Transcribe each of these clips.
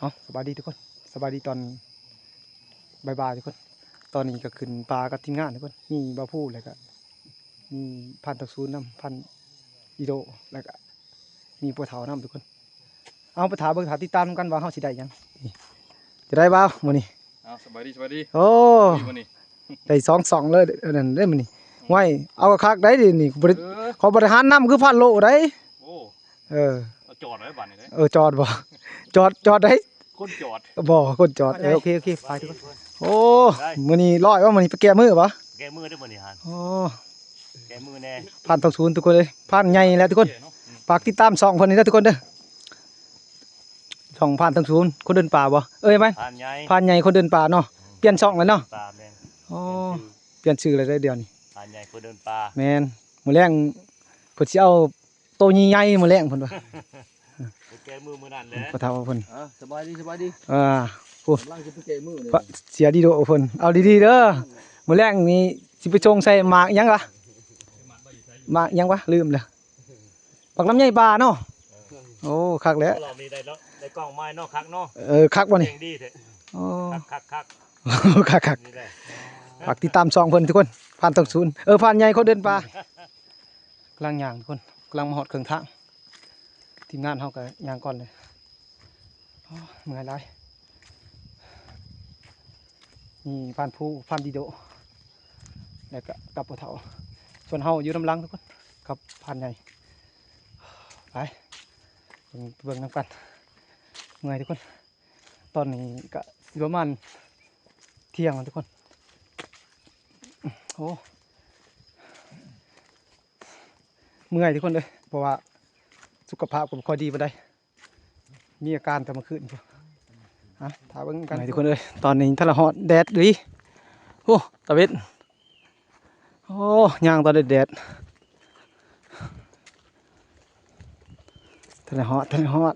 ເອົາ ສະບາຍດີທຸກຄົນ ສະບາຍດີຕອນບ່າຍໆທຸກຄົນ. ຕອນນີ້ກໍຂຶ້ນປ່າກັບທີມງານທຸກຄົນ ມີບ່າວພູ ແລ້ວກໍມີພັນທອງສູນນຳ ພັນອີໂດ ແລ້ວກໍມີພໍ່ເຖົ້ານຳທຸກຄົນ. ເອົາ ໄປຖ້າເບິ່ງ ຖ້າຕິດຕາມນຳກັນວ່າເຮົາຊິໄດ້ຫຍັງ. ນີ້ ຈະໄດ້ບໍ່ມື້ນີ້? ເອົາ ສະບາຍດີ ສະບາຍດີ. ໂອ້ ດີມື້ນີ້ ໄດ້ສອງຊ່ອງເລີຍ ອັນນັ້ນເດ້ມື້ນີ້. ອືມ ຫ້ວຍ ເອົາຄັກໄດ໋ນີ້ ບໍ່ໄດ້ ເອີ ຂໍບໍລິຫານນຳຄືພັນໂລໄດ໋. ໂອ້ ເອີ ເອົາຈອດໄວ້ບາດນີ້ເດ້. ເອີ ຈອດບໍ່? ຈອດ ຈອດໄດ້ ຄົນຈອດ ບໍ່ ຄົນຈອດ. ເອີ ໂອເຄ ໂອເຄ ໄປທຸກຄົນ. ໂອ້ ໄດ້ ມື້ນີ້ລອຍບໍ່? ມື້ນີ້ໄປແກ້ມືບໍ່? ແກ້ມືເດ້ມື້ນີ້ຫັ້ນ. ໂອ້ ແກ້ມືແດ່ ພັນທອງສູນທຸກຄົນເອີຍ ພັນໃຫຍ່ແລ້ວທຸກຄົນ. ອືມ ຝາກຕິດຕາມຊ່ອງເພິ່ນນີ້ເດີທຸກຄົນເດີ ຊ່ອງພັນທອງສູນ ຄົນເດີນປ່າບໍ່? ເອີຍ ແມ່ນ ພັນໃຫຍ່ ພັນໃຫຍ່ຄົນເດີນປ່າເນາະ. ອືມ ປ່ຽນຊ່ອງແລ້ວເນາະ. ປ່າ ແມ່ນ ໂອ້ ປ່ຽນຊື່ ປ່ຽນຊື່ແລ້ວເດ້ດຽວນີ້ ພັນໃຫຍ່ຄົນເດີນປ່າ. ແມ່ນ ມື້ແລງເພິ່ນຊິເອົາ ໂຕໃຫຍ່ໆ ມື້ແລງເພິ່ນວ່າ ໄປແກ້ມືມື້ນັ້ນແຫຼະ ພໍ່ເຖົ້າເພິ່ນ. ອ່າ ສະບາຍດີ ສະບາຍດີ. ອ່າ ໂອ້ ກຳລັງຊິໄປແກ້ມືເລີຍ ເສຍດີໂດເພິ່ນ. ເອົາດີໆເດີ ມື້ແລງນີ້ຊິໄປຊົງໃສ່ໝາກຫຍັງວະ ໝາກຫຍັງວະ ລືມແລ້ວ. ບັກລຳໄຍປ່າເນາະ. ເອີ ໂອ້ ຄັກແຫຼະ ລອບນີ້ໄດ້ ໄດ້ກ້ອງໃໝ່ເນາະ ຄັກເນາະ. ເອີ ຄັກບໍ່ນີ້? ເກັ່ງດີແທ້. ໂອ້ ຄັກໆໆ ຄັກໆ ນີ້ແຫຼະ. ຝາກຕິດຕາມຊ່ອງເພິ່ນທຸກຄົນ ພັນທອງສູນ ເອີ ພັນໃຫຍ່ຄົນເດີນປ່າ. ກຳລັງຍ່າງທຸກຄົນ ກຳລັງມາຮອດເຄິ່ງທາງ ທີມງານເຮົາກໍຍ່າງກ່ອນເລີຍ. ໂອ້ ເມື່ອຍຫຼາຍ ມີພັນພູ ພັນດີໂດ ແລ້ວກໍກັບພໍ່ເຖົ້າ ສ່ວນເຮົາຢູ່ນຳຫຼັງທຸກຄົນ ກັບພັນໃຫຍ່. ໄປ ເບິ່ງ ເບິ່ງນຳກັນ ເມື່ອຍທຸກຄົນ. ຕອນນີ້ກະຊິປະມານທ່ຽງແລ້ວທຸກຄົນ. ໂອ້ ເມື່ອຍທຸກຄົນເອີຍ ເພາະວ່າສຸຂະພາບກໍບໍ່ຄ່ອຍດີປານໃດ ມີອາການແຕ່ມື້ຄືນພຸ້ນ. ອ່ະ ຖ້າເບິ່ງກັນ ເມື່ອຍທຸກຄົນເອີຍ ຕອນນີ້ທັນລະຮອດແດດອີ່ຫຼີ. ໂອ້ ຕາເວັນ ໂອ້ ຍ່າງຕອນແດດໆ ທັນລະຮອດ ທັນລະຮອດ.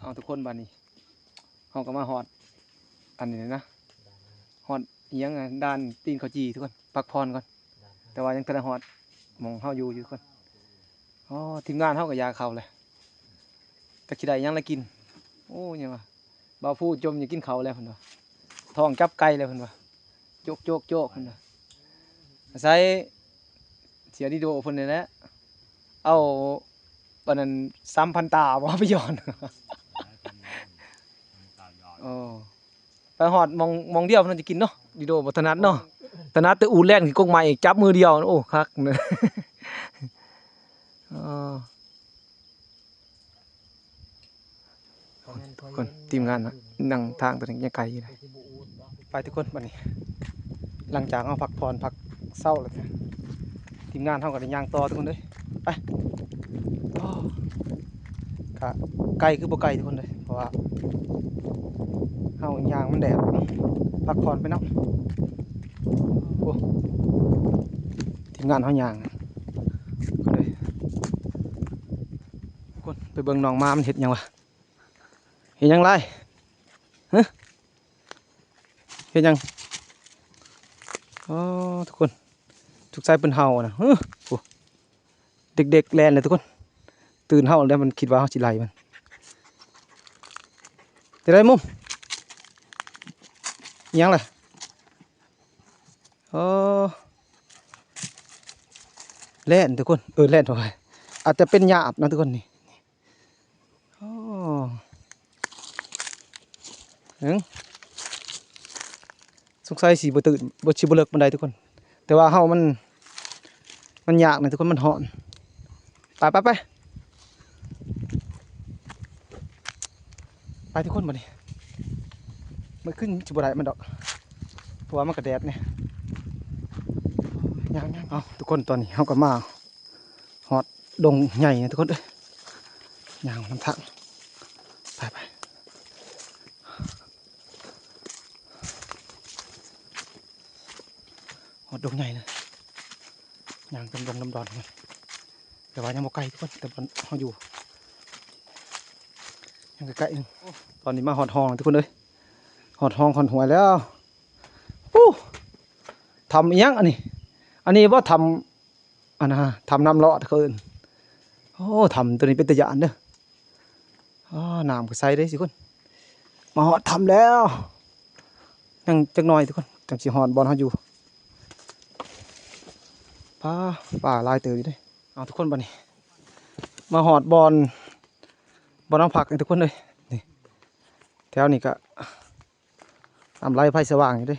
ເອົາທຸກຄົນ ບາດນີ້ເຮົາກໍມາຮອດອັນນີ້ນະ ຮອດອີ່ຫຍັງນະ ດ່ານຕີນເຂົ້າຈີ່ທຸກຄົນ ພັກຜ່ອນກ່ອນ ແຕ່ວ່າຍັງທັນໄດ້ຮອດໝ່ອງເຮົາຢູ່ຢູ່ທຸກຄົນ. ອໍ ທີມງານເຮົາກໍຢາກເຂົ້າແຫຼະ ຈັກຊິໄດ້ຫຍັງລະກິນ. ໂອ້ ຫຍັງວະ ບ່າວພູຈົມຢາກກິນເຂົ້າແລ້ວເພິ່ນວ່າ ທ້ອງຈັບໄກ່ແລ້ວເພິ່ນວ່າ ໂຈກໆໆ ເພິ່ນວ່າ. ອາໄສເສຍດີໂດເພິ່ນນີ້ແຫຼະ ເອົາອັນນັ້ນ ສາມພັນຕາບໍ່ ໄປຢອນ. ໂອ້ ໄປຮອດໝ່ອງ ໝ່ອງດຽວເພິ່ນຈະກິນເນາະ ດີໂດບໍ່ຖະໜັດເນາະ ຖະໜັດແຕ່ອູດແລ່ນຂຶ້ນກົກໄມ້ ຈັບມືດຽວ. ໂອ້ ຄັກ. ເອີ ຄົນ ທີມງານນະ ນັ່ງທາງຕົວນີ້ຍັງໄກຢູ່ເດ້. ໄປທຸກຄົນ ບັດນີ້ ຫຼັງຈາກເຮົາພັກຜ່ອນພັກເຊົາແລ້ວ ທີມງານເຮົາກໍໄດ້ຍ່າງຕໍ່ທຸກຄົນເອີຍ. ໄປ ໂອ້ ກະໄກຄືບໍ່ໄກທຸກຄົນເອີຍ ເພາະວ່າເຮົາຍ່າງມັນແດດ ພັກຜ່ອນໄປນຳ. ໂອ້ ທີມງານເຮົາຍ່າງ ເອີຍ ທຸກຄົນ ໄປເບິ່ງນ້ອງໝາມັນເຮັດຫຍັງວະ. ເຮັດຫຍັງລາຍ? ຮະ ເຮັດຫຍັງ? ອໍ ທຸກຄົນ ທຸກຊາຍເພິ່ນເຫົ່ານະ. ຮະ ໂອ້ ເດັກໆແລ່ນເລີຍທຸກຄົນ ຕື່ນເຮົາແລ້ວ ມັນຄິດວ່າເຮົາຊິໄລ່ມັນ. ຈະໄດ້ມຸມ ອີຫຍັງລະ? ອໍ ແລ່ນທຸກຄົນ ເອີ ແລ່ນເທົ່າໃດ ອາດຈະເປັນຍາດນະທຸກຄົນນີ້. ໂອ້ ເອີ ສົງໄສຊິບໍ່ຕື່ນ ບໍ່ ຊິບໍ່ເລິກປານໃດທຸກຄົນ ແຕ່ວ່າເຮົາມັນ ມັນຍາກນະທຸກຄົນ ມັນຮ້ອນ. ໄປ ໄປ ໄປ ໄປທຸກຄົນ ບັດນີ້ ມັນຂຶ້ນຊິບໍ່ໄດ້ມັນດອກ ເພາະວ່າມັນກະແດດແດ່. ຍ່າງໆ ເອົາ ທຸກຄົນ ຕອນນີ້ເຮົາກໍມາ ຮອດດົງໃຫຍ່ນະທຸກຄົນເອີຍ ຍ່າງນຳທາງ ໄປໆ ຮອດດົງໃຫຍ່ນະ ຍ່າງເປັນດົງນຳດອນ ແຕ່ວ່າຍັງບໍ່ໄກທຸກຄົນ ແຕ່ບ່ອນເຮົາຢູ່ຍັງໃກ້ໆໜຶ່ງ. ຕອນນີ້ມາຮອດຮ່ອງແລ້ວທຸກຄົນເອີຍ ຮອດຮ່ອງຮອດຫ້ວຍແລ້ວ. ໂອ້ ຖ້ຳອີຫຍັງອັນນີ້? ອັນນີ້ບໍ່ ຖ້ຳ ອັນນະ ຖ້ຳນ້ຳລອດເຂົາເອີ້ນ. ໂອ້ ຖ້ຳຕົວນີ້ເປັນຕາຢ້ານເດີ. ອ້າ ນ້ຳກໍໃສເດ້ທຸກຄົນ. ມາຮອດຖ້ຳແລ້ວ ຍັງຈັກໜ່ອຍທຸກຄົນ ຈັ່ງຊິຮອດບ່ອນເຮົາຢູ່. ປາ ປາຫຼາຍເຕີບຢູ່ເດ້. ເອົາທຸກຄົນ ບາດນີ້ມາຮອດບ່ອນ ບ່ອນເຮົາພັກນີ້ທຸກຄົນເອີຍ. ນີ້ ແຖວນີ້ກໍນ້ຳໄຫຼໄຟສະຫວ່າງຢູ່ເດ້.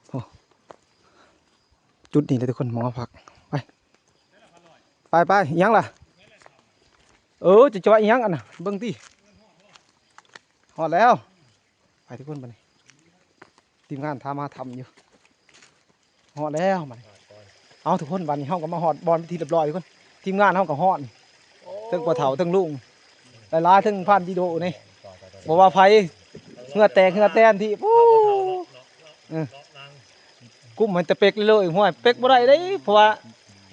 ໂອ້ ຈຸດນີ້ແຫຼະທຸກຄົນ ໝໍພັກ. ໄປ ໄປໆ ອີຫຍັງລະ? ເອີ ຈະຈ່ອຍອີຫຍັງອັນນະ? ເບິ່ງຕິ ຮອດແລ້ວ. ໄປທຸກຄົນ ບາດນີ້ ທີມງານຖາມຫາຖ້ຳຢູ່. ຮອດແລ້ວ ບາດນີ້. ເອົາທຸກຄົນ ບາດນີ້ເຮົາກໍມາຮອດບ່ອນເປັນທີ່ຮຽບຮ້ອຍທຸກຄົນ. ທີມງານເຮົາກໍຮອດ ເທິງພໍ່ເຖົ້າເທິງລຸງ ຫຼາຍໆ ເທິງພານຈີໂດນີ້ ບໍ່ວ່າໃຜ ເຫື່ອແຕກເຫື່ອແຕນທີ່ ໂອ້ ເອີ ກຸ້ມໃຫ້ແຕ່ເປັກເລີຍ. ຫ້ວຍ ເປັກບໍ່ໄດ້ເດ້ ເພາະວ່າ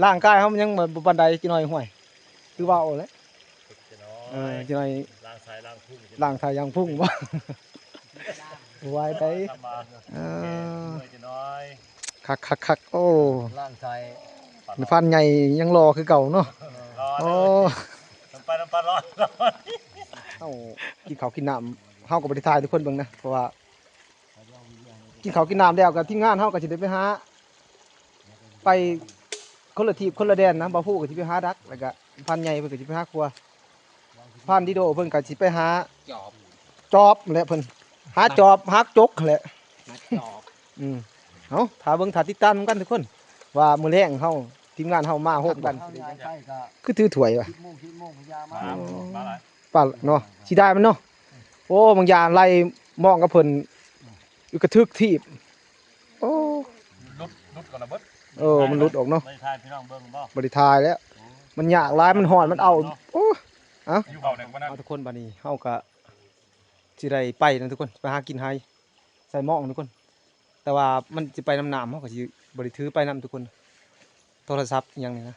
ຮ່າງກາຍເຮົາມັນຍັງບໍ່ປານໃດ. ຈັກໜ່ອຍ ຫ້ວຍ ຄືເວົ້າແຫຼະ ເອີ ຈັກໜ່ອຍ ລ້າງສາຍລ້າງພຸງ ລ້າງສາຍລ້າງພຸງບໍ່ ໄຫວໄປ. ເອີ ຄັກໆໆ ໂອ້ ລ້າງສາຍ ພານໃຫຍ່ຍັງຫຼໍ່ຄືເກົ່າເນາະ. ໂອ້ ນ້ຳປາ ນ້ຳປາຮ້ອນ. ເຮົາກິນເຂົ້າກິນນ້ຳ ເຮົາກໍບໍ່ໄດ້ຖ່າຍໃຫ້ທຸກຄົນເບິ່ງນະ ເພາະວ່າກິນເຂົ້າກິນນ້ຳແລ້ວ ກໍທີມງານເຮົາກໍຊິໄດ້ໄປຫາ ໄປຄົນລະທີບຄົນລະແດນນະ. ບ່າວພູກໍຊິໄປຫາດັກ ແລ້ວກໍພານໃຫຍ່ເພິ່ນກໍຊິໄປຫາຄົວ. ພານດີໂດເພິ່ນກໍຊິໄປຫາຈອບ ຈອບແຫຼະ ເພິ່ນຫາຈອບຫາຈົກຫັ້ນແຫຼະ ຫາຈອບ. ອືມ ເອົາ ຖ້າເບິ່ງຖ້າຕິດຕາມນຳກັນທຸກຄົນ ວ່າມື້ແລງເຮົາ ທີມງານເຮົາມາໂຮມກັນ ຄືຖືຖ້ວຍວ່າ ປາເນາະ ຊິໄດ້ມັນເນາະ. ໂອ້ ບາງຢ່າງໄລ່ມອງກັບເພິ່ນຢູ່ກະຖືກຖີບ. ໂອ້ ຫຼຸດ ຫຼຸດກ່ອນລະເບິດ. ເອີ ມັນຫຼຸດອອກເນາະ ບໍ່ໄດ້ຖ່າຍພີ່ນ້ອງເບິ່ງບໍ່? ບໍ່ໄດ້ຖ່າຍແລ້ວ ມັນຍາກຫຼາຍ ມັນຮ້ອນ ມັນເອົາ. ໂອ້ ເອົ້າ ຢູ່ເຂົ້າແດ່ບໍ່ນຳ. ເອົາ ທຸກຄົນ ບາດນີ້ເຮົາກະຊິໄດ້ໄປນະທຸກຄົນ ໄປຫາກິນໄຮ່ໃສ່ໝອງທຸກຄົນ. ແຕ່ວ່າມັນຊິໄປນຳນ້ຳ ເຮົາກໍຊິບໍ່ໄດ້ຖືໄປນຳທຸກຄົນ ໂທລະສັບອີ່ຫຍັງນີ້ນະ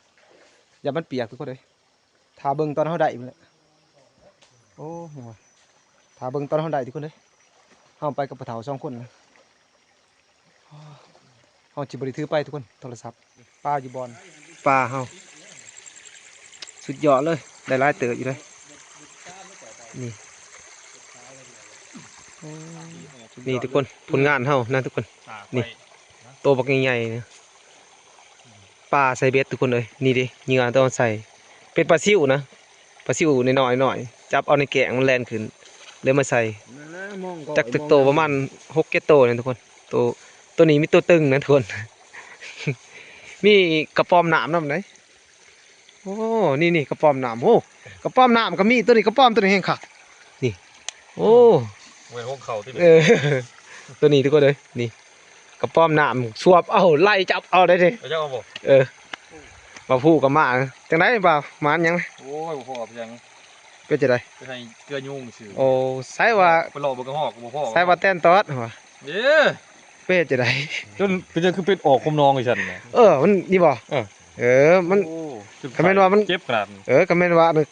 ຢ້ານມັນປຽກທຸກຄົນເອີຍ. ຖ້າເບິ່ງຕອນເຮົາໄດ້ພຸ້ນແຫຼະ. ໂອ້ ຍັງວ່າ ຖ້າເບິ່ງຕອນເຮົາໄດ້ທຸກຄົນເອີຍ. ເຮົາໄປກັບພໍ່ເຖົ້າສອງຄົນນະ ເຮົາຊິບໍ່ໄດ້ຖືໄປທຸກຄົນ ໂທລະສັບ. ປາຢູ່ບ່ອນ ປາເຮົາ ສຸດຍອດເລີຍ ໄດ້ຫຼາຍເຕີບຢູ່ເດ້. ນີ້ ໂອ້ ນີ້ທຸກຄົນ ຜົນງານເຮົານະທຸກຄົນ. ນີ້ ໂຕບັກໃຫຍ່ໆນະ ປາໃສ່ເບັດທຸກຄົນເອີຍ. ນີ້ເດ້ ເຫຍື່ອຕົວໃສ່ ເປັນປາຊິວນະ ປາຊິວນ້ອຍໆ ຈັບເອົາໃນແກ້ງ ມັນແລ່ນຂຶ້ນ ເລີຍມາໃສ່. ຈັກຈັກໂຕ ປະມານຫົກເຈັດໂຕນີ້ທຸກຄົນ. ໂຕ ໂຕນີ້ມີໂຕຕຶງນະທຸກຄົນ ມີກະປອມນ້ຳນຳເດ້. ໂອ້ ນີ້ໆ ກະປອມນ້ຳ ໂອ້ ກະປອມນ້ຳກໍມີ. ໂຕນີ້ ກະປອມໂຕນີ້ແຮງຄັກ ນີ້. ໂອ້ ແມ່ນຫົງເຂົ້າຕິ ເອີ ໂຕນີ້ທຸກຄົນເອີຍ ນີ້ ກະປອມນ້ຳ ສວບເອົາ ໄລ່ຈັບເອົາໄດ້ເດ້. ເອົາຈັບເອົາບໍ່? ເອີ ບ່າວພູກໍມາ. ຈັ່ງໃດບ່າວ ໝານຫຍັງ? ໂອ້ຍ ບໍ່ພໍຫຍັງ ເປັນຈັ່ງໃດ? ໄປໃຫ້ເກືອຍຸງຊື່. ໂອ້ ໃສວ່າ ໄປເລາະເບິ່ງກະຮອກກໍບໍ່ພໍ ໃສວ່າແຕນຕອດຫວາ? ເອີ ເປັນຈັ່ງໃດ? ຈົນເປັນຈັ່ງຄືເປັນອອກຄົມນອງອີ່ຊັ້ນນະ. ເອີ ມັນນີ້ບໍ່? ເອີ ເອີ ມັນ ໂອ້ ຄັນແມ່ນວ່າມັນເຈັບຂະໜາດ ເອີ ຄັນແມ່ນວ່າມັນ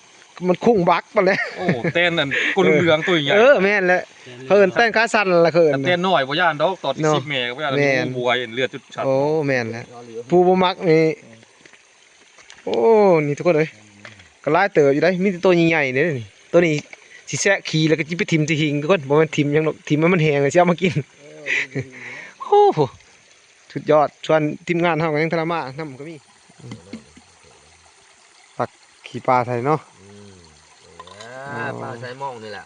ມັນຄຸງບັກປານໃດ. ໂອ້ ແຕນອັນກົ້ນເຫຼືອງໂຕໃຫຍ່. ເອີ ແມ່ນແຫຼະ ເຂົາເອີ້ນແຕນຂາສັ້ນລະ ເຂົາເອີ້ນ. ແຕນນ້ອຍບໍ່ຢ້ານດອກ ຕອນສິບແມ່ກໍບໍ່ຢ້ານ ແມ່ນ ໂອ້ ບໍ່ເຫັນເລືອດຈຸດສັນ. ໂອ້ ແມ່ນແຫຼະ ຜູ້ບໍ່ມັກນີ້ ໂອ້ ນີ້ທຸກຄົນເອີຍ ກໍຫຼາຍເຕີບຢູ່ເດ້ ມີແຕ່ໂຕໃຫຍ່ໆເດ້ນີ້. ໂຕນີ້ຊິແຊະຂີ້ ແລ້ວກໍຊິໄປຖິ້ມທີ່ຫິ້ງທຸກຄົນ ບໍ່ແມ່ນຖິ້ມຫຍັງດອກ ຖິ້ມໃຫ້ມັນແຫ້ງ ຊິເອົາມາກິນ. ໂອ້ ສຸດຍອດ. ສ່ວນທີມງານເຮົາກໍຍັງທະລະມານຳກໍມີ ຕັກຂີ້ປາໃສ່ເນາະ. ອືມ ອ່າ ປາໃສ່ໝອງນີ້ແຫຼະ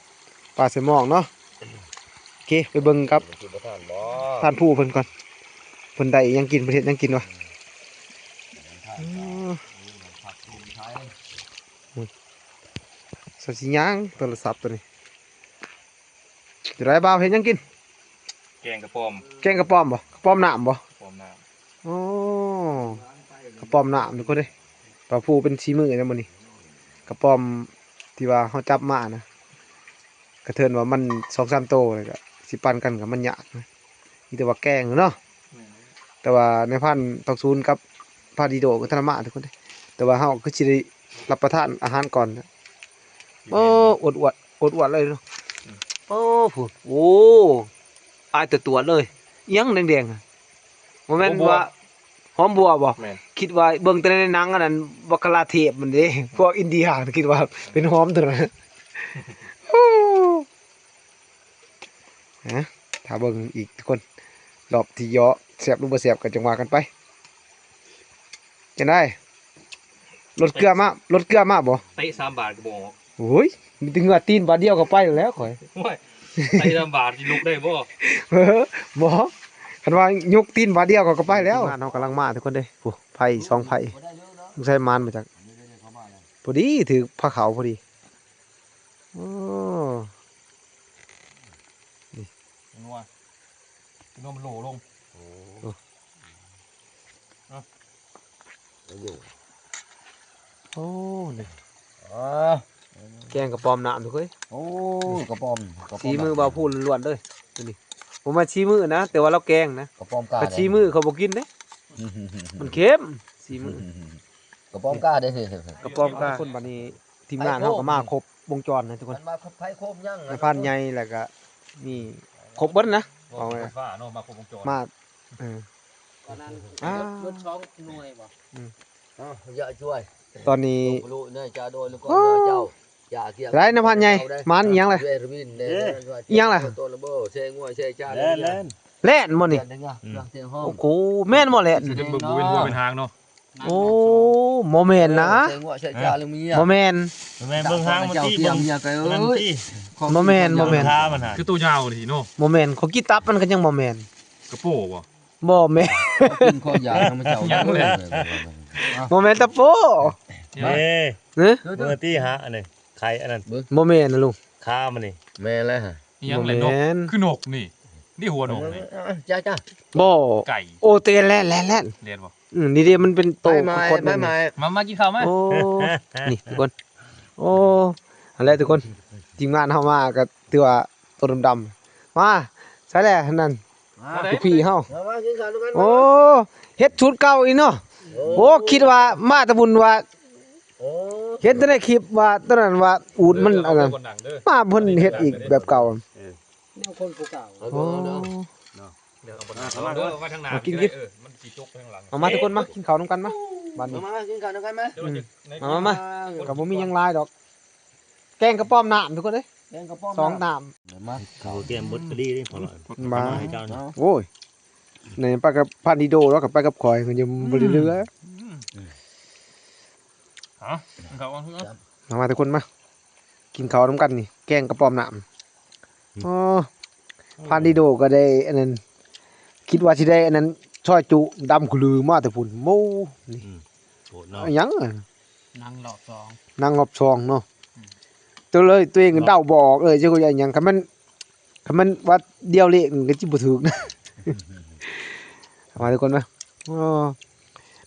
ປາໃສ່ໝອງເນາະ. ໂອເຄ ໄປເບິ່ງກັບທ່ານຜູ້ເພິ່ນກ່ອນ ເພິ່ນໄດ້ຫຍັງກິນ ເພິ່ນເຮັດຫຍັງກິນວະ. ອືມ ສະຊິຍ່າງໂທລະສັບໂຕນີ້. ຈະໄດ້ບ່າວເຮັດຫຍັງກິນ? ແກງກະປອມ ແກງກະປອມບໍ່? ກະປອມນ້ຳບໍ່? ກະປອມນ້ຳ ໂອ້ ກະປອມນ້ຳທຸກຄົນເດ້. ບ່າວພູເປັນສີມືນຳມື້ນີ້ ກະປອມທີ່ວ່າເຮົາຈັບມານະ ກະເທີນວ່າມັນສອງສາມໂຕ ແລ້ວກະຊິປັນກັນກໍມັນຍາກນະ ມີແຕ່ວ່າແກງເນາະ. ແມ່ນ ແຕ່ວ່ານາຍພານທອງສູນກັບພານດີໂດກໍທັນລະມາທຸກຄົນເດ້ ແຕ່ວ່າເຮົາຄືຊິໄດ້ຮັບປະທານອາຫານກ່ອນ. ໂອ້ ອວດໆ ອວດໆເລີຍເນາະ. ອືມ ໂອ້ ພຸ້ນ ໂອ້ ອາຍຕະຕວດເລີຍ. ອີຫຍັງແດງໆ ບໍ່ແມ່ນວ່າ ຫອມບົວບໍ່? ແມ່ນ ຄິດວ່າເບິ່ງແຕ່ໃນໜັງອັນນັ້ນ ບັງຄະລາເທບມັນເດ້ ພວກອິນເດຍ ຄິດວ່າເປັນຫອມໂຕນັ້ນ. ຮະ ຖ້າເບິ່ງອີກທຸກຄົນ ລອບທີ່ເຍາະ ແຊບຫຼືບໍ່ແຊບກໍຈັ່ງວ່າກັນໄປ. ຈັ່ງໃດ? ລົດເກືອມາ ລົດເກືອມາບໍ່? ເຕະສາມບາດກໍບໍ່ອອກ. ໂອ້ຍ ມີແຕ່ເຫື່ອຕີນບາດດຽວກໍໄປແລ້ວຂ້ອຍ. ໂອ້ຍ ເຕະສາມບາດຊິລຸກໄດ້ບໍ່? ເອີ ບໍ່ ຄັນວ່າຍົກຕີນບາດດຽວກໍໄປແລ້ວ. ທີມງານເຮົາກຳລັງມາທຸກຄົນເດ້. ໂອ້ ໄຜ່ສອງໄຜ່ ສົງໄສມານມາຈາກ ພໍດີຖືກພາເຂົາພໍດີ. ໂອ້ ນີ້ ງົວ ງົວມັນໂຫຼລົງ. ໂອ້ ໂອ້ ນີ້ ອ່າ ແກງກະປອມນ້ຳທຸກເອີຍ. ໂອ້ ກະປອມ ກະປອມ ສີມືບ່າວພູລ້ວນໆເດີ ຕົວນີ້ ບໍ່ແມ່ນສີມືນະ ແຕ່ວ່າລາວແກງນະ. ກະປອມກາ ຄັນສີມືເຂົາບໍ່ກິນເດ້ ມັນເຄັມ ສີມື ກະປອມກາເດ້ ກະປອມກາ. ຄົນບາດນີ້ ທີມງານເຮົາກໍມາຄົບວົງຈອນນະທຸກຄົນ ມັນມາຄົບໄຜໂຄມຫຍັງ ນາຍພານໃຫຍ່ ແລ້ວກໍມີຄົບເບິດນະ ເອົາໄວ້ ໄຟຟ້າເນາະ ມາຄົບວົງຈອນ ມາ ເອີ ຕອນນັ້ນ ອ່າ ລົດສອງໜ່ວຍບໍ່? ອືມ ເອົາ ຢ່າຊ່ວຍ ຕອນນີ້ ໂອ້ ນາຍຈາໂດຍ ແລ້ວກໍເຈົ້າ ຢ່າກຽງ ໄດ້ນາຍພານໃຫຍ່ ມານອີ່ຫຍັງລະ? ເວຍວິນເດ້ ເອີ ອີ່ຫຍັງລະ? ໂຕລະເບີ ເຊງົວເຊຈາ ແລ່ນ ແລ່ນບໍ່ນີ້? ໂອ້ໂຫ ແມ່ນບໍ່ແລ່ນ? ຈະເປັນເບິ່ງເປັນຫົວເປັນຫາງເນາະ. ໂອ້ ບໍ່ແມ່ນນະ ເອີ ບໍ່ແມ່ນ ບໍ່ແມ່ນ ເບິ່ງຫາງມັນຕິ ເບິ່ງ ບໍ່ແມ່ນ ບໍ່ແມ່ນ ຂາມັນຫັ້ນ ຄືໂຕຍາວນີ້ເນາະ. ບໍ່ແມ່ນ ຂ້ອຍກິນຕັບມັນກໍຍັງບໍ່ແມ່ນ. ກະໂປ້ບໍ່? ບໍ່ແມ່ນ ກິນຄອຍາງນຳເຈົ້າ ຍັງແຫຼະ ບໍ່ແມ່ນຕະໂປ້. ເອີ ເອີ ເບິ່ງຕິຫາ ອັນນີ້ ໄຂ່ອັນນັ້ນ ບໍ່ແມ່ນນະລຸງ ຂາມັນນີ້ ແມ່ນແລ້ວຫະ. ອີ່ຫຍັງແຫຼະ ນົກ ຄືນົກນີ້ ນີ້ຫົວນົກນີ້ ເອີ ເອີ ຈ້າ ຈ້າ ບໍ່ ໄກ່ ໂອ້ ແລ່ນ ແລ່ນ ແລ່ນ ແລ່ນບໍ່? ອືມ ນີ້ເດ້ ມັນເປັນໂຕ ໄປມາ ຄົນ ໄປມາ ມາ ມາກິນເຂົ້າມາ. ໂອ້ ນີ້ທຸກຄົນ ໂອ້ ຫັ້ນແຫຼະທຸກຄົນ ທີມງານເຮົາມາກໍຖືວ່າໂຕດຳໆ ມາ ໃສແຫຼະນັ້ນ ມາ ລູກພີ່ເຮົາ ມາ ມາກິນເຂົ້ານຳກັນ. ໂອ້ ເຮັດສູດເກົ່າອີກເນາະ. ໂອ້ ໂອ້ ຄິດວ່າມາແຕ່ພຸ້ນວ່າ ໂອ້ ເຫັນແຕ່ໃນຄລິບວ່າຕອນນັ້ນວ່າອູດມັນອັນນັ້ນ ມາເພິ່ນເຮັດອີກແບບເກົ່າ. ເອີ ແນວຄົນຜູ້ເກົ່າ ເອົາເດີ ເອົາເດີ ເນາະ ເດີ ເອົາ ເອົາ ເອົາ ເອົາ ເອົາ ເອົາ ມາທາງໜ້າ ມາກິນ ກິນ ເອີ ມັນຊິຕົກໄປທາງຫຼັງ ເອົາມາທຸກຄົນມາ ກິນເຂົ້ານຳກັນມາ ບາດນີ້ ມາ ມາ ກິນເຂົ້ານຳກັນມາ. ອືມ ມາ ມາ ມາ ມາ ກໍບໍ່ມີຫຍັງຫຼາຍດອກ ແກງກະປອມນ້ຳທຸກຄົນເອີຍ ແກງກະປອມ ສອງນ້ຳ ນ້ຳ ມາ ເຂົ້າແກ້ມເບິດກະດີເດ້ ພໍລະ ມາ ມາໃຫ້ເຈົ້ານີ້ ໂອ້ຍ ນີ້ໄປກັບພັນດີໂດ ແລ້ວກໍໄປກັບຂ້ອຍ ກໍຍັງບໍ່ໄດ້ເຫຼືອ. ອືມ ເອົາ ກິນເຂົ້າກ່ອນ ເອົາ ມາ ມາ ທຸກຄົນມາ ກິນເຂົ້ານຳກັນນີ້ ແກງກະປອມນ້ຳ. ອືມ ອໍ ຜ່ານດີໂດກໍໄດ້ອັນນັ້ນ ຄິດວ່າຊິໄດ້ອັນນັ້ນ ຊອຍຈຸ ດຳຂະລືມາແຕ່ພຸ້ນ ໂມ ນີ້ ອືມ ໂຫດເນາະ ອີ່ຫຍັງ ນັ່ງລອບສອງ ນັ່ງລອບສອງເນາະ. ອືມ ຕົວເລີຍ ຕົວເອງກໍເດົາບໍ່ອອກເລີຍ ຈັກວ່າອີ່ຫຍັງ ຄັນແມ່ນ ຄັນແມ່ນວ່າດຽວເລກນີ້ກໍຊິບໍ່ຖືກນະ. ມາທຸກຄົນມາ ອໍ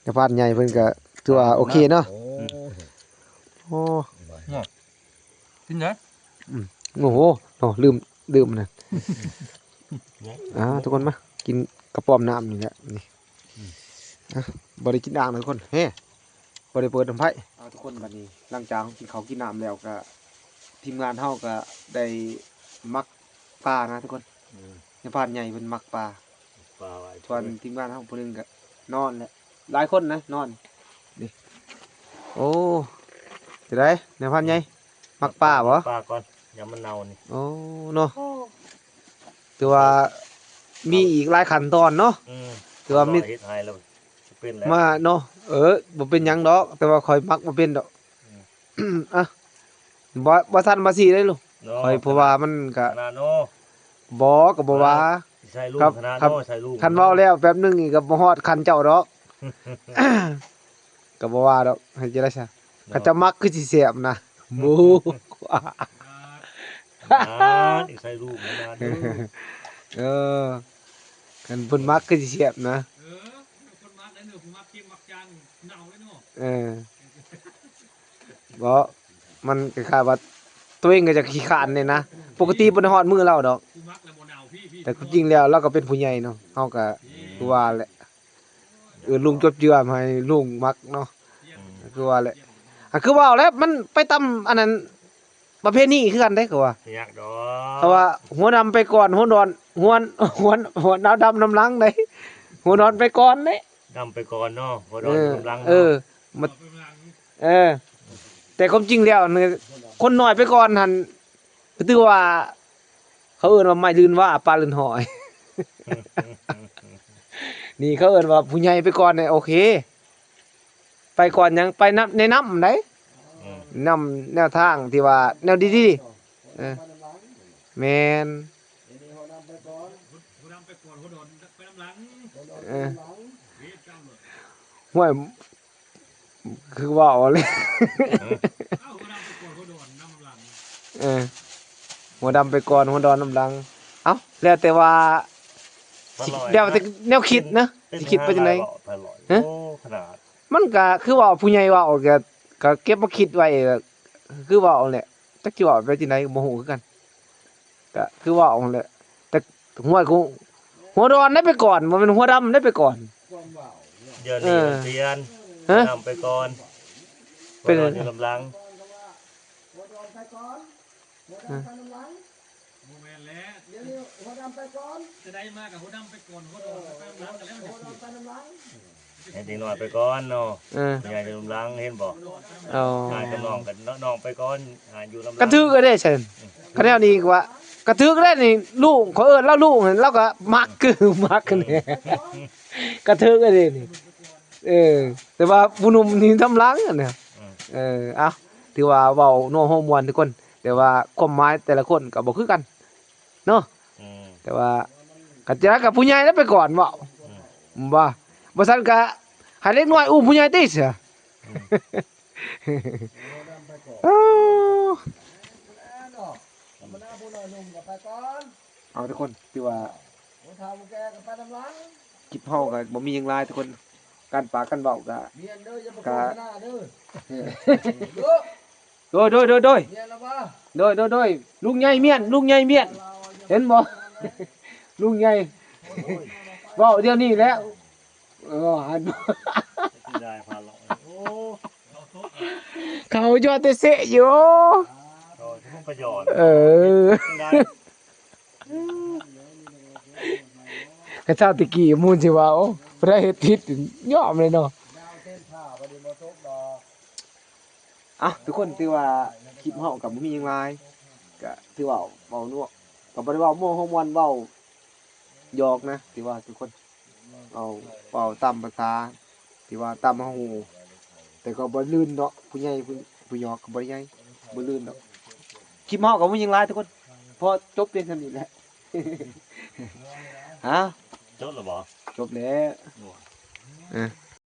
ນາຍພານໃຫຍ່ເພິ່ນກໍຖືວ່າໂອເຄເນາະ. ໂອ້ ໂອ້ ກິນເດີ ອືມ ໂອ້ໂຫ ເນາະ ລືມ ລືມອັນນັ້ນ. ອ່າ ທຸກຄົນມາ ກິນກະປອມນ້ຳນີ້ແຫຼະ ນີ້ ອ່າ ບໍ່ໄດ້ກິນອ່າງນະທຸກຄົນ ເຮ ບໍ່ໄດ້ເປີດນ້ຳໃຜ. ອ່າ ທຸກຄົນ ບັດນີ້ຫຼັງຈາກເຮົາກິນເຂົ້າກິນນ້ຳແລ້ວ ກໍທີມງານເຮົາກໍໄດ້ໝັກປານະທຸກຄົນ. ອືມ ນາຍພານໃຫຍ່ເພິ່ນໝັກປາ ປາໄວ້ ສ່ວນທີມງານເຮົາຜູ້ໜຶ່ງກໍນອນແຫຼະ ຫຼາຍຄົນນະນອນເດ້. ໂອ້ ຈັ່ງໃດນາຍພານໃຫຍ່ ໝັກປາບໍ່? ໝັກປາກ່ອນ ຍາມມັນເນົ່ານີ້. ໂອ້ ເນາະ ຖືວ່າມີອີກຫຼາຍຂັ້ນຕອນເນາະ. ອືມ ຖືວ່າມີ ເຮັດໃຫ້ແລ້ວເປັນແລ້ວ ມາເນາະ. ເອີ ບໍ່ເປັນຫຍັງດອກ ແຕ່ວ່າຂ້ອຍໝັກບໍ່ເປັນດອກ. ອືມ ອ່ະ ບໍ່ ບໍ່ທັນວ່າຊິໄດ້ລູກ ເນາະ ຂ້ອຍ ເພາະວ່າມັນກະ ຂະໜາດເນາະ ບໍ່ ກໍບໍ່ວ່າ ໃສ່ລູກ ຄັບ ຂະໜາດ ຄັບ ເນາະ ໃສ່ລູກ ຄັນເວົ້າແລ້ວແປັບໜຶ່ງນີ້ກໍບໍ່ຮອດຂັ້ນເຈົ້າດອກ ກໍບໍ່ວ່າດອກ ໃຫ້ຈັ່ງໃດຊະ ເນາະ ຄັນເຈົ້າມັກຄືຊິແຊບນະ ໂອ້ ອ່າ ໃສ່ລູກຂະໜາດເດີ ເອີ ຄັນເພິ່ນມັກຄືຊິແຊບນະ ເອີ ຄົນມັກໄດ້ເນາະ ຜູ້ມັກເຄັມມັກຈາງເນົ່າເລີຍເນາະ ເອີ. ບໍ່ ມັນຄ້າຍໆວ່າຕົວເອງກໍຈະຂີ້ຄ້ານນີ້ນະ ປົກກະຕິບໍ່ໄດ້ຮອດມື້ລາວດອກ ແຕ່ຄວາມຈິງແລ້ວລາວກໍເປັນຜູ້ໃຫຍ່ເນາະ ເຮົາກໍຄືວ່າແຫຼະ ເອີ ລຸງຈົບເຈື່ອມໃຫ້ລຸງມັກເນາະ ອືມ ຄືວ່າແຫຼະ ກໍຄືວ່າແຫຼະ ມັນໄປຕາມອັນນັ້ນ ປະເພນີຄືກັນເດ້ ເຂົາວ່າ ຍາກດອກ ເຂົາວ່າຫົວດຳໄປກ່ອນ ຫົວດອນ ຫົວ ຫົວ ຫົວດຳນຳຫຼັງເດ້ ຫົວດອນໄປກ່ອນເດ້ ດຳໄປກ່ອນເນາະ ຫົວດອນ ເອີ ນຳຫຼັງເນາະ ເອີ ມາ ເອີ ແຕ່ຄວາມຈິງແລ້ວນີ້ ຄົນນ້ອຍໄປກ່ອນຫັ້ນ ຄືຖືວ່າ ເຂົາເອີ້ນວ່າໄມ້ລື່ນວ່າ ປາລື່ນຫອຍ ນີ້ເຂົາເອີ້ນວ່າຜູ້ໃຫຍ່ໄປກ່ອນນີ້ ໂອເຄ ໄປກ່ອນຫຍັງ ໄປນຳ ແນະນຳໃດ໋ ອືມ ນຳແນວທາງທີ່ວ່າແນວດີໆ ເອີ ແມ່ນ ເອີ ຫ້ວຍ ຄືເວົ້າແຫຼະ ເອີ ຫົວດຳໄປກ່ອນ ຫົວດອນນຳຫຼັງ ເອົ້າ ແລ້ວແຕ່ວ່າ ຊິ ແລ້ວແຕ່ແນວຄິດນະ ຊິຄິດໄປຈັ່ງໃດ ຮະ ໂອ້ ຂະໜາດ ມັນກະຄືເວົ້າ ຜູ້ໃຫຍ່ເວົ້າກະ ກະເກັບມາຄິດໄວ້ ຄືເວົ້າແຫຼະ ຈັກຊິເວົ້າໄປຈັ່ງໃດ ບໍ່ຮູ້ຄືກັນ ກະຄືເວົ້າຫັ້ນແຫຼະ ແຕ່ຫົວ ຫົວດອນໄດ້ໄປກ່ອນ ບໍ່ແມ່ນຫົວດຳໄດ້ໄປກ່ອນ ດຽວນີ້ ເອີ ມັນປ່ຽນ ຮະ ດຳໄປກ່ອນ ເປັນ ຫົວດອນຢູ່ນຳຫຼັງ ຮະ ບໍ່ແມ່ນແຫຼະ ດຽວນີ້ຫົວດຳໄປກ່ອນ ຈະໄດ້ມາກະຫົວດຳໄປກ່ອນ ຫົວດອນໄປນຳຫຼັງ ກະແລ້ວມັນຈະຖືກ ໃຫ້ເດັກນ້ອຍໄປກ່ອນເນາະ ເອີ ຜູ້ໃຫຍ່ຢູ່ນຳຫຼັງ ເຫັນບໍ່ ເອົາ ອ້າຍກັບນ້ອງກັນເນາະ ນ້ອງໄປກ່ອນ ອ້າຍຢູ່ນຳຫຼັງ ກະຖືກເດ້ຊັ້ນ ອືມ ກະແນວນີ້ກະວ່າ ກະຖືກເດ້ນີ້ ລຸງ ເຂົາເອີ້ນລາວລຸງຫັ້ນ ລາວກະມັກ ຄືມັກຫັ້ນ ອືມ ກະຖືກເດ້ນີ້ ເອີ ແຕ່ວ່າຜູ້ໜຸ່ມນີ້ນຳຫຼັງຫັ້ນນະ ອືມ ເອີ ເອົ້າ ຖືວ່າເວົ້ານົວຫົວມ່ວນທຸກຄົນ ແຕ່ວ່າຄວາມໝາຍແຕ່ລະຄົນກະບໍ່ຄືກັນ ເນາະ ອືມ ແຕ່ວ່າ ຄັນຈະໄດ້ກະຜູ້ໃຫຍ່ແລ້ວໄປກ່ອນເວົ້າ ອືມ ບໍ່ ບໍ່ຊັ້ນກະໃຫ້ເດັກນ້ອຍອຸ້ມຜູ້ໃຫຍ່ຕິຊະ ອືມ ເອົາ ເອົາ ທຸກຄົນ ຖືວ່າ ຜູ້ເຖົ້າຜູ້ແກ່ກະໄປນຳຫຼັງ ຄລິບເຮົາກະບໍ່ມີຫຍັງຫຼາຍທຸກຄົນ ການປາກການເວົ້າກະ ກະ ໂດຍ ໂດຍ ໂດຍ ໂດຍ ໂດຍ ລຸງໃຫຍ່ມ້ຽນ ລຸງໃຫຍ່ມ້ຽນ ເຫັນບໍ່ ລຸງໃຫຍ່ ເວົ້າດຽວນີ້ແຫຼະ ເອີ ຫັນ ເຂົາຢອດແຕ່ເຊະຢູ່ ເອີ ຄັນຊາວແຕ່ກີ້ມູນຊິວ່າ ໂອ້ ຜູ້ໃດເຮັດຜິດຍອມເລີຍເນາະ ເອົ້າ ທຸກຄົນ ຖືວ່າຄລິບເຮົາກະບໍ່ມີຫຍັງຫຼາຍ ກະຖືວ່າເວົ້ານົວ ກະບໍ່ໄດ້ເວົ້າມົວຫົວມ່ວນ ເວົ້າຢອກນະ ຖືວ່າທຸກຄົນ ເວົ້າ ເວົ້າຕາມພາສາ ທີ່ວ່າຕາມເຮົາຮູ້ ແຕ່ກໍບໍ່ລື່ນເນາະ ຜູ້ໃຫຍ່ ຜູ້ ຜູ້ຍອກກໍບໍ່ໄດ້ໃຫຍ່ ບໍ່ລື່ນດອກ ຄລິບເຮົາກໍບໍ່ມີຫຍັງຫຼາຍທຸກຄົນ ພໍຈົບພຽງສ່ຳນີ້ແຫຼະ ຮະ ຈົບແລ້ວບໍ່? ຈົບແລ້ວ ໂອ້ ເອີ